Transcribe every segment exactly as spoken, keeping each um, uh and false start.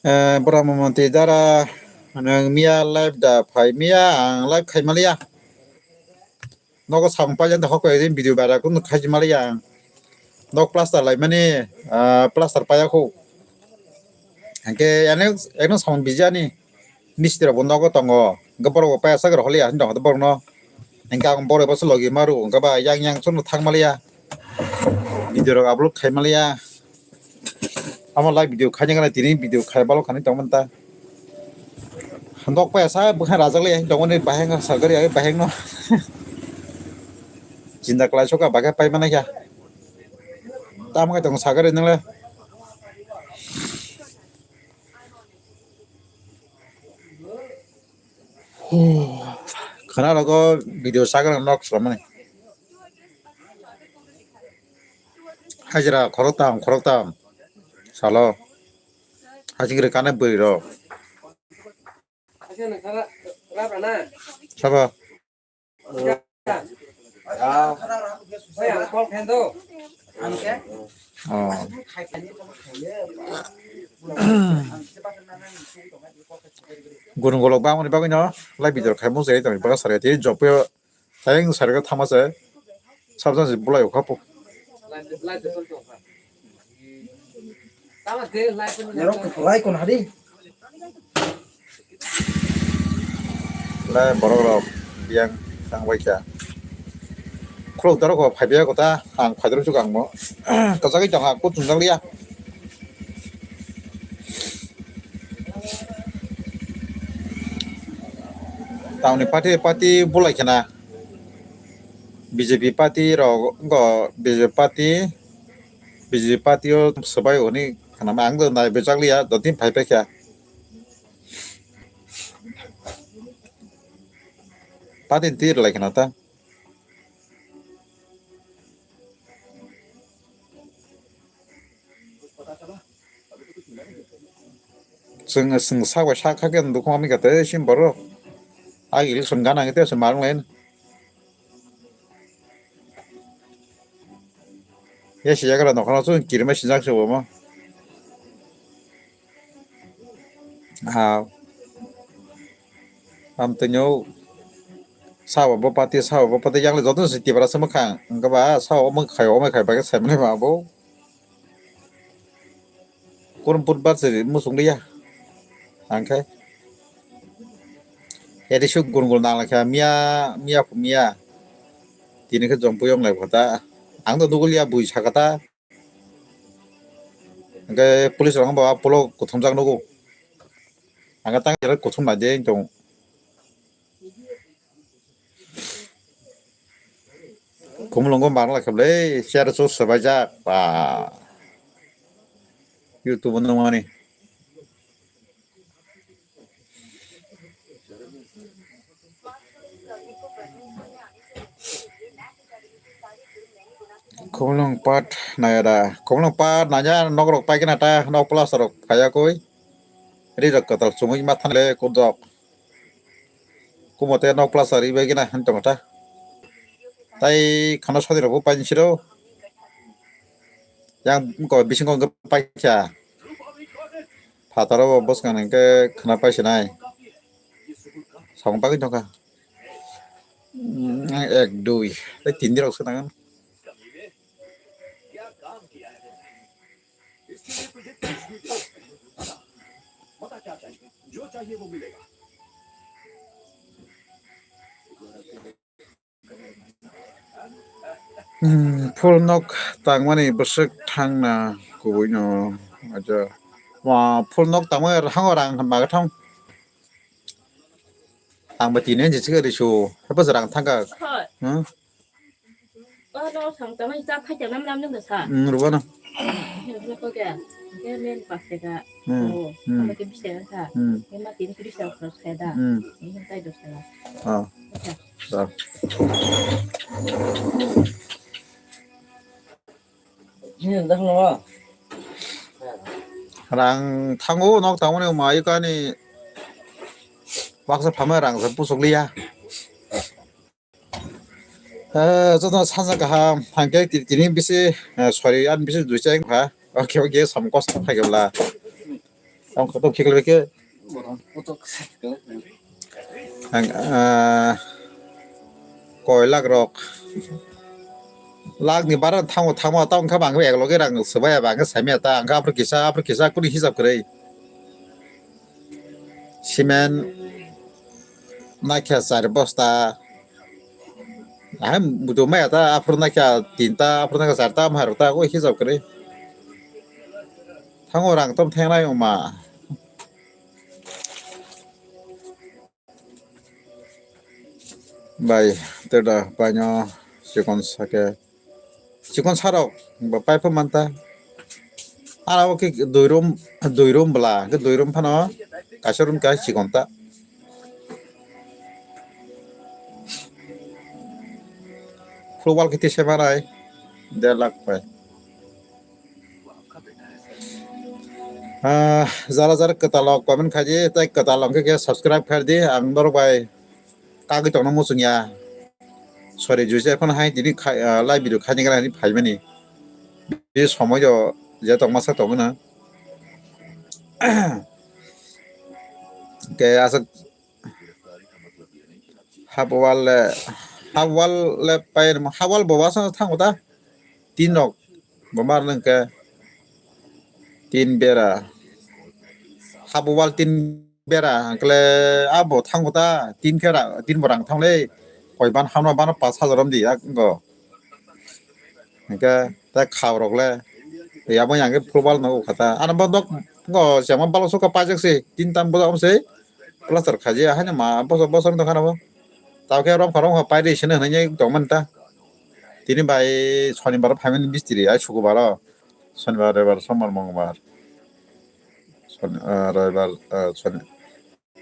Eh, bora momonti dara, nwng miya live da phai miya, ang live khai maliya. Nogo samung paijak da hokoi din video bara kun khai maliya ang. Nok plaster lai mani, ah, plaster paya khu. Hingke ane ekno samung bijani. Mistri rok bo nogo tongo. Hingke borok bo paya sak rok holi asing tongo borok no. Hingke ang borok bo logi maru hingke ba yang yang chwng thang maliya. Video rok upload khai maliya. Amo live video khaina gana tini video khai balo khani tongmani ta. Handok paya sa bwkha rajak le tongmani baheng sarkari age baheng no. Chinta kwlai soka baghe pai mana kya. Tam khai tong sakari nang le. Khana rogo video sagra nok slamani. Hajira khoroktam, khoroktam. Salo. Hajingri kana bwrwi rok. Sabo. Oh. Gurung golok bangmani bagwi no, lai bidor khai mung jai tong, baka sari tei job yo, tayeng sari ka thama se, sabjang se bulai ukha po. Lai kon hari. Le borok rok biyang tang bai kha. Khulok darok bo phai biyang kota, ang phai darok chuk ang mo. Kachagwi tong ha, kut chungjak liya. Tamni party, party bulai khena. B J P party rok, go B J P party, B J P party o swbai hwnwi khna ang do nai bwchak liya, dottin phai phai kha. Party twi rwlai khna ta. Chwng, chwng sak bai sak kha khe dukhu wngmi kha tei sim borok. A election gana khe tei se marwng lai. Ya si jagra nokha no chwng kirima sinjak se bo mo. Ha. Am twnyo sabo bo pati, sabo bo pati, yang le joto se tibra se mwkhang. Hwnkhe ba sabo mwkhai, omai khai bagwi sai mani ba bo. Kurumput bar se muchung liya. Ang khai. Eri suk gun gun nang lai kha miya, miya, miya. Tini khe jom puyong lai kha ta. Ang do nugul ya bui sakha ta. Hwnkhe police rok wngkha bo ah pulo kuthumjak nugo. Ang tang kuthum nai de tong. Khumulwngo mar lai kha bwle chair o swbaijak ba. YouTube o nungmani. Kumulung pat naya da. Kumulung pat nanya nok rok pai kena ta nok plaster rok kaya koi. Ri rok katal chumui ma thanle kudok. Kumote nok plaster ri bai kena han tong ta. Tai khana sadi rok pai siro. Yang ko bising ko pai kya. Phataro bo bwskang hwnkhe khwna paisinai. Samung bagwi tongkha. Mm, ek, dui. Tei tin dirok se nangan. Hmm, phul nok tangmani bwswk thangna kubuino. Acha. Wa, phul nok tangmani hango rang maga thang. Ang ba tini je chigari su. Hapa rang thangka. Hoi. Hmm? Oh, no, sang tama cha khai cha nam nam nung sa. Hmm, ruba na. Ruba ko kya? Kya men pas ka. Hmm. Oh, hmm. Sama ke bis ka sa. Hmm. Ke ma tin kiri sa khros ka da. Hmm. Ini kan tai dos ka. Ah. Acha. Ah. Ini dah no. Rang thango nok tangmani ma yukani. Baksa phama rang sa pusuk liya. Eh, joto sanja kaham, hangke ti-, tini bisi, eh, sorry, an bisi dui chai ha. Oke, oke, sam kos thai gabla. Am khato khikle ke. Ang, eh, koi lakh rok. Lakh ni bara thango, thango, ta wngkha bang ek loge rang swbai ya bang samya ta, angkha apro kisa, apro kisa kuni hisab kwrwi. Cement naikha char bosta. Ahai mudu maya ta aphuru naikha tinta, aphuru naikha charta, amhai rok ta, o hisab kwrwi. Thango rang tom thengnai wngma. Bai, teda, baino, chikon sake. Chikon sarok ba paipa manta. Ara o khe dui room, dui room bwla, khe dui room phano kaisa room khe chikon ta. Full wall khe tisa manai der lakh bai. Ah, jara jara kwtal rok comment khaidi, tei kwtal rok khe subscribe khaidi, ang norok bai kagwi tongna muchung ya. Sorry, juise phano hai tini khai, ah, live video khaina gra hai phaimani. Bini somoi o je tongma sa tongmani. Ke aswk hap wall le, hap wall le pai, hap wall bo wasa thango ta. Tin rok bo mar nang ke tin bera. Hap wall tin bera, hwnkhe abo thango ta, tin khe ra-, tin bo rang thang le, koi ban hamno bano pas hajar om di, yak wngko. Hwnkhe ta khao rok le, yabo yang khe full wall no ukha ta. Ano bo nok, wngko, chama balo suka pajak se, tin tam bo om se, plaster khaji, haino ma, bosor, bosor wngkha na bo. Tao khe romkha, romkha pai ri sini hwnwi tong man ta. Tini bai sonibar phaimani mistiri, ai sukubar o. Sonibar, roibar, sombar, mongbar. Son-, ah, roibar, ah, soni-,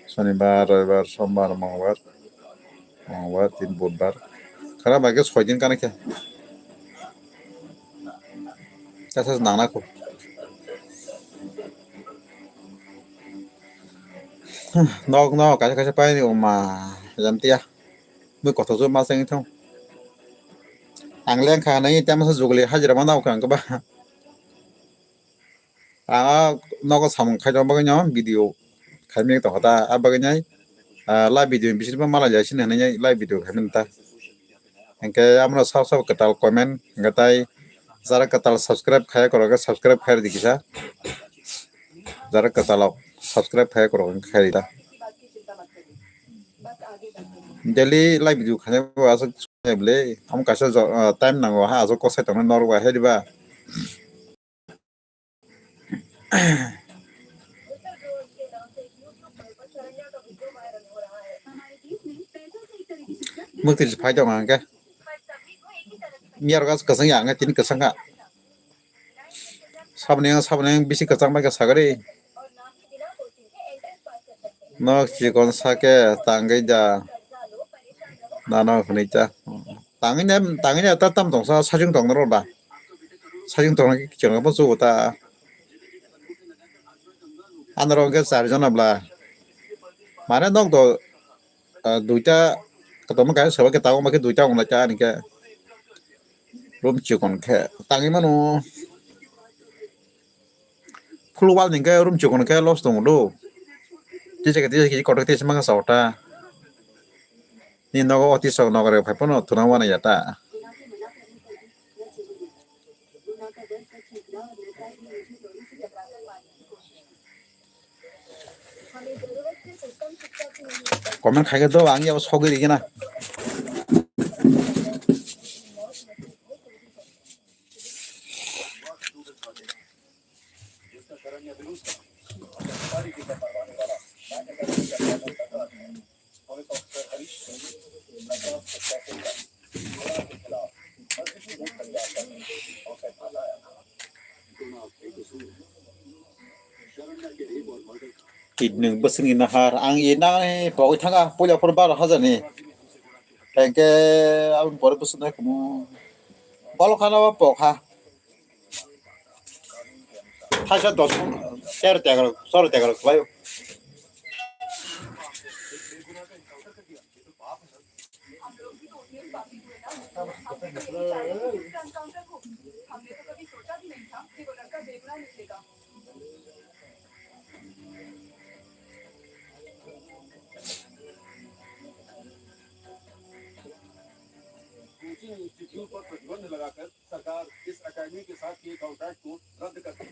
sonibar, roibar, sombar, mongbar, mongbar, tin, budbar. Khara bai khe soi din kana khe. Kasa nangna kho. Nok no kaisa kaisa paini wngma, jam tiya. Mui kothok juma se wngthong. Ang lengkha nai tei masa jugli hajira ma nao kha ang khe ba. Ang nogo samung khaitong bagwi no video khaimani tongkha ta, a bagwi nai, ah, live video bisingtwi malai jai sini hinwi live video khaimani ta. Hinkhe amno sab sab kwtal comment, hinkhe tai jara kwtal subscribe khaiya kwrwkhe subscribe khairwdi kisa. Jara kwtal rok subscribe khaiya kwrwkhe khairwdi ta. Daily live video khainai bo aswk swnai bwle, omo kaisa jo-, ah, time nango ha, aswk kosai tongnai norok bai hai diba. Mwtwi se phai tongo hwnkhe. Miyar gas kwchwng ya hwnkhe tini kwchwng kha. Saboni, saboni bisi kwchang bai khe sagari. Nok chikon sake tangwi da. Nano hwnwi ta. Tangwi ne, tangwi ne ta tam tongsa sajwng tong naro ba. Sajwng tongna khe kichwng bo chugo ta. Ano rok hwnkhe char jona bla. Mane nok do, ah, duita kotorma kaisa soba khe tabuk ma khe duita wng lai ta ani khe. Room chikon khe tangwi mano. Full wall ni khe room chikon khe loss tongo do. Tisa khe tisa khe kotor tisa mangsa ota. Ni nogo office rok nogo rok phai phano thuna wana ya ta. Comment khai khe do, ang yabo sogwi rigi na. Kidney bwswngni nahar, ang e nai pogwi thanga, puila phuru baro hajar ni. Hwnkhe aboni pore bwswk nai kumu. Bolo khana bo pokha. Thaisa dos, tero tegarok, choro tegarok khlai o. Coaching institute पर प्रतिबंध लगाकर सरकार इस एकेडमी के साथ किए कॉन्ट्रैक्ट को रद्द कर दी।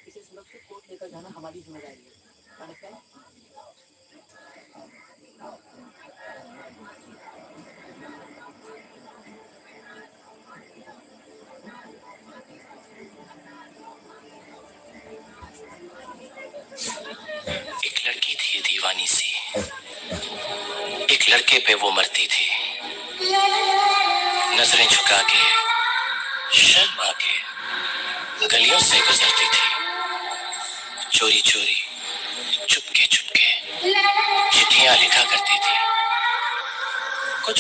इसे सुरक्षित कोर्ट लेकर जाना हमारी जिम्मेदारी है। Understand? एक लड़की थी दीवानी सी, एक लड़के पे वो मरती थी। नजरें झुका के, शर्मा के गलियों से गुजरती थी। चोरी चोरी, चुपके चुपके चिट्ठियां लिखा करती थी। कुछ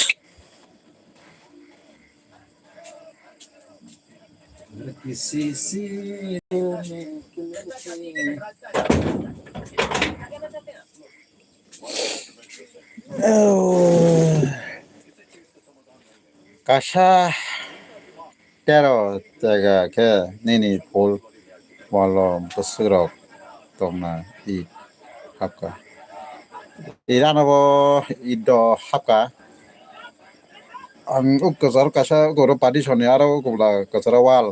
किसी सी Kaisa tero tega khe nini full wall o bwswk rok tongna id hapkha. Id ano bo id o hapkha. Ang uk kwcharo kaisa uk oro partition ni aro uk bwla kwcharo wall.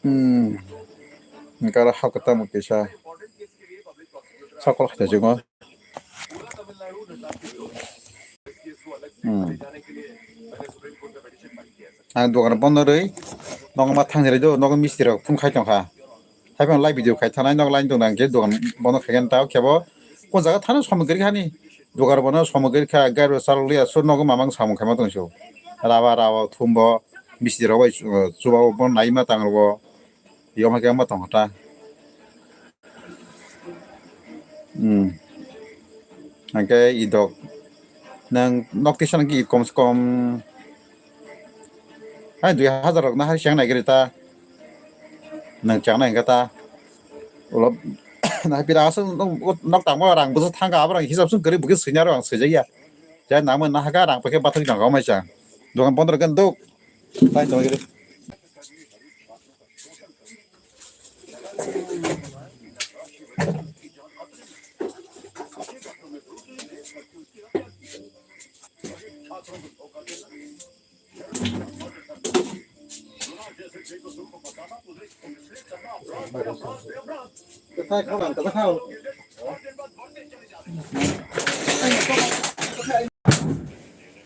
Hmm. Hwnkhe aro hapkha tamo kisa. Sakol khaijak o. Hmm. Ang dogan bondo rwi nogo ma thang rwi do, nogo mistri rok phone khai tong kha. Haiphano live video khai thanai nog line tong nang khe dogan bono khai khe ta khe bo kon jaga thana somoi kwrwi hani dogan bono somoi kwrwi kha gari rok chalok liya so nogo mamang samung khaima tong so raba raba thumbo mistri rok bai chuba bo nai ma tang rwo yoma khe ma tong kha ta. Hmm. Hwnkhe idok nang nok tisa nang ki kom se kom hai dui hazar rok na hai seng nai gari ta. Nang chang nai ta. Ulo na pira aswk nok tangma rang bwswk thang ka abrang hisab swk kwrwi bwkhe swina rw ang swijak ya. Jai nangma na haka rang pakhe bathang jang kau mai chang. Dogan bondor kan duk. Tai tong gari.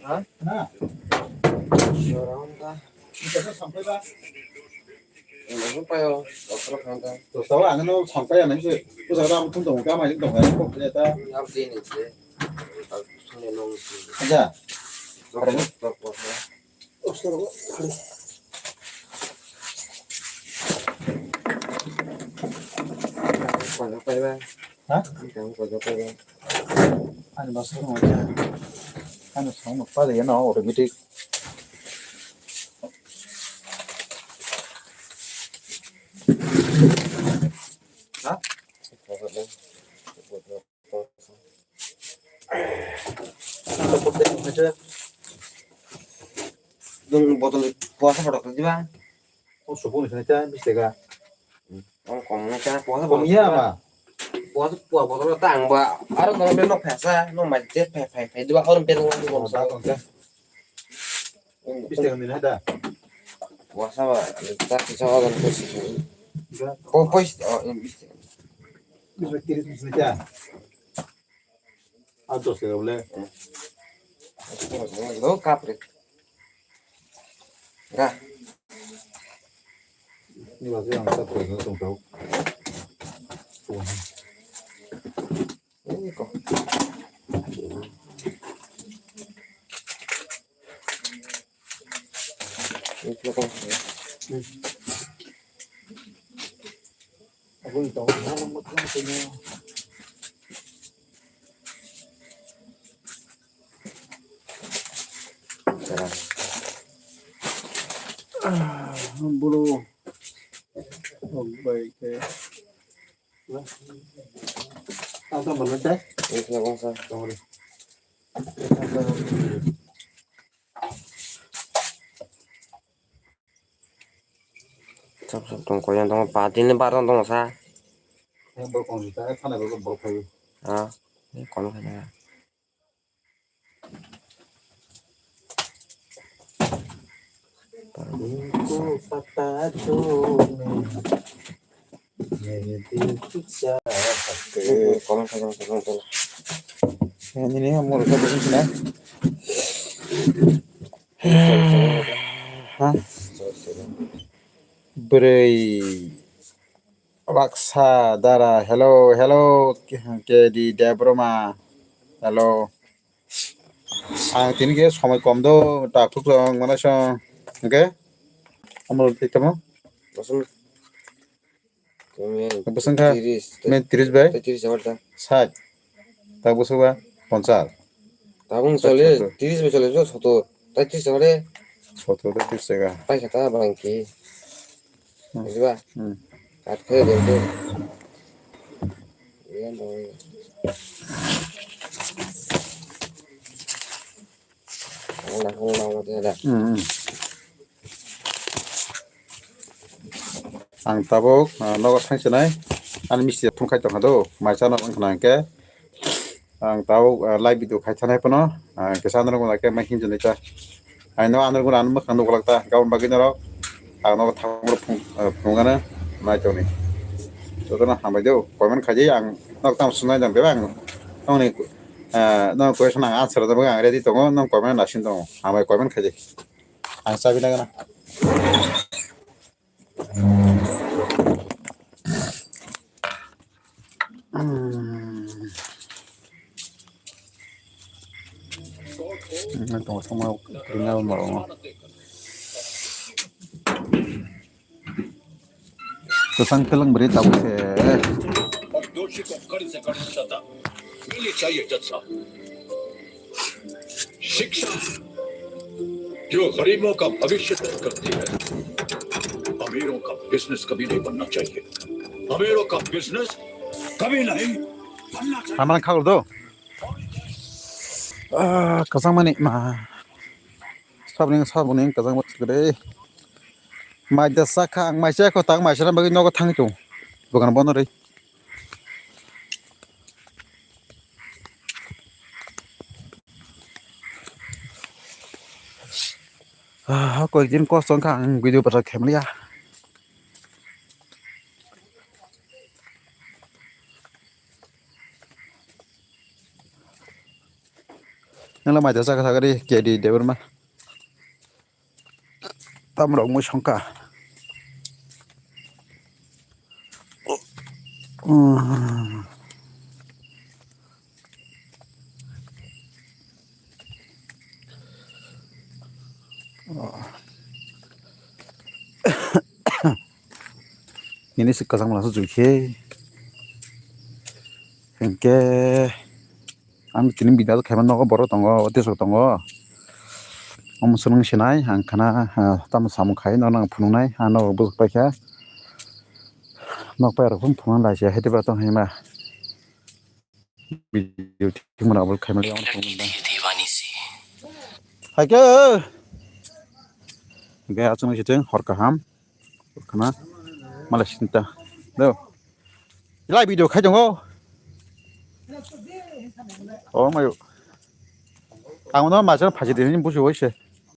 Ha? Na. Ora hwn ta. Ito sa sampai ba. Ito sa payo. Ito sa khan ta. To sa ang no sampai ang se. Ko sa ram thum tong ka mai tong ka ko ne ta. Ang din ni se. Ang thum ne nong. Aja. Tok tok tok. Ha? Ani basuk no ya. Ani song no pa de no automatic. Ha? Nwng botol puasa photo diba? O supung ni sini cha bis tega. Ang kom ni cha puasa botol. Kom iya ma. Puasa pua botol ta ang ba. Aro nang be nok phasa, nok ma je phai phai phai diba aro be nok kom sa. Bis tega ni na da. Puasa ba ta kisa orang pusi. Poi poi oh ini bis tega. Bis tega ni sini cha. Ah, dos tega bole. Lo kapre. Ga. Ni ba yang sa ko no tong tau. Ini ko. Ini ko. Ako ito, ano mo tong tong. Bulu. Oh, baik. Ang tong mana teh? Ini ko sa. Tong. Sab sab tong koyan tong pati ni bar tong sa. Yang bor kong sita, eh, thana bor bor khayu. Ah, ini kono khana. Tuko pata jo. Ini comment saja, comment saja. Ini nih, mau rusak di sini, nah. Hah? Bwrwi baksa dara, hello, hello, K D Debroma, hello. Ang tini ke somoi kom do, tak tuk ang mana song, oke? Amul tik tamo? Bosong kha, tiris. Men tiris bai? Tiris awal ta. Sait. Tak bosok ba ponchas. Tabung chole, tiris bai chole, sotor. Tai tiris awal de. Sotor tai tiris jaga. Pai kata bangki. Hmm. Bujiba? Hmm. Kat khe de de. Iya, no. Ang nakhung nang mate da. Hmm, hmm. Ang tabuk, ah, nogo thang sinai. Ani misti thung khai tongkha do. Mai chana wng khna hwnkhe. Ang tabuk, ah, live video khai thanai phano. Ah, kisa ano rwngmani khe mai hinjani ta. Ang no ano rwngmani ano mwkhang nuklak ta. Gabon bagwi norok. Ang nogo thang phung, ah, phung ano. Mai tongni. Jotono hambai do. Comment khai di ang nok tam sunai jang bebak ang. Nokni Ah, no question ang answer da ang ready tongo, no comment nasin tongo. Amai comment khaidi. Ang chabi nagana. Hmm. Tongo, tongo, tongo. Kwchang kwlwng bwrwi tabuk se. और दोषी को कड़ी से कड़ी सजा मिलनी चाहिए, जज साहब। शिक्षा जो गरीबों का भविष्य तय करती है, अमीरों का बिजनेस कभी नहीं बनना चाहिए। अमीरों का बिजनेस कभी नहीं बनना चाहिए। Hamani khagol do. Ah, kwchangmani ma. Saboni, saboni kwchang bo sikre. Mai da sakha, ang mai chakho, tang mai sara bagwi nogo thangwi tongo. Dogan bono rwi. Ah, koi din kosto wngkha ang video bwswk khaimaliya. Nangla mai da chakha thagari K D Debbarma. Tamrok mui songkha. Nini si kwchang mala se jui khe. Hinkhe ang tini video khaima nogo borok tongo, tei sok tongo. Omo swrwng sinai ang khana, ah, tamo samung khai no nang phunuknai, ah, nogo bwswk paikha. Nok pai rok phun phunuknai lai se hai tei ba tong hai ma. Video thik mano upload khaima le ang phunuknai. Hai khe. Ge achung siteng hor kaham. Khana mala sinta. Do. Lai video khai tongo. Oh mayo. Ang no ma jang phaji de ni bujo oi se.